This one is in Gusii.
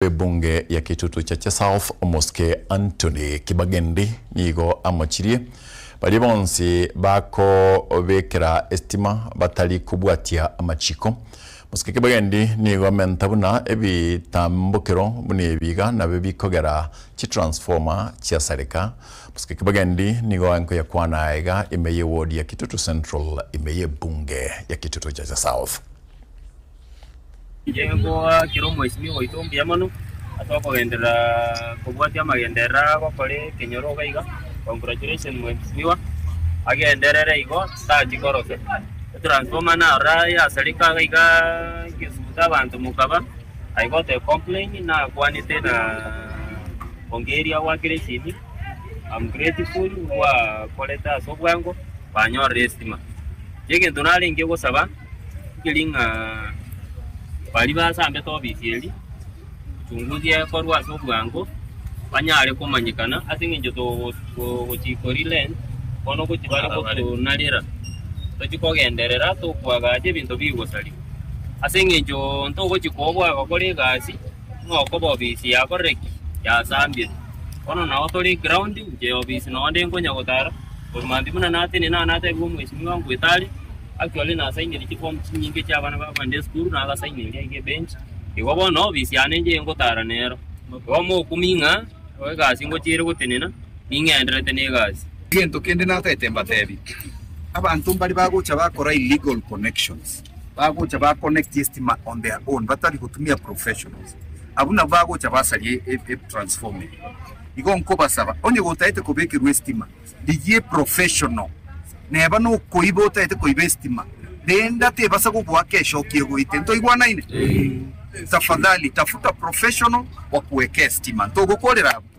bw'ebunge ya Kitutu Chache South Omosike Anthony Kibagendi nigo amochirie baria bonsi bakobekera estima batari kobwatia amachiko. Omosike Kibagendi nigo amenta buna ebitambokero buna ebi iga nabio bikogera chitransformer chiasareka. Omosike Kibagendi nigo enkoyakwana aiga ime y'eward ya Kitutu Central ime y'ebunge ya Kitutu Chache South. Inche ngoakera omoisimia oito mbuya mono ase okogenderera kobwatia amagenderero agokora ekenyoro iga iga, congratulations mheshimiwa, agenderere igo tachi korosa. Etransformer narora yasareka iga iga egesuguta abanto mokaba, I got a complaint nakwanete na Ongeri agoakera esimi, I'm grateful gwakorete ase obwango banyorire estima. Inche egento narenge gosaba. Nkeri ng'a baria basambete obisi eria, uchunguzi ekorwe ase obwango, banyare komanyekana ase eng'encho togochia korilent, bono gochia bare gotonarera, tochie kogenderera tokoagacha ebinto bigosarigwa. Ase eng'encho ntogochia koboa gokora egasi, ng'a okoba obisi yakorire ki? Yasambire. Bono nao tore ground, inche obisi nonde nkonya gotara, korwa mambia buna natenena natebiwa omweshimiwa ngoeta are. Actually nasainire chiform chinyinge chi'abana bakogenda esukuru, nagasaineria iga ebench. Igo bono ofisi yane inche ngotara nero. Igo mokumia ng'a egasi ngochiire gotenena, ning'endererete na egasi. Egento kende natagete mbatebi, abanto mbare bagocha bakora illegal connections, bagocha ba connect estima on their own batari gotumia professionals, abwo nabwo bagocha basaria etransformer eye. Igo nkobasaba, onye gotagete kobekerwa estima, Rigia eprofessional, neba nokoiba otagete koiba estima, renda tebasa gogoaka eshoki egoite. Ntoigwanaine? Tafadhali tafuta professional wakuwekee estima. Ntogokorera abwo?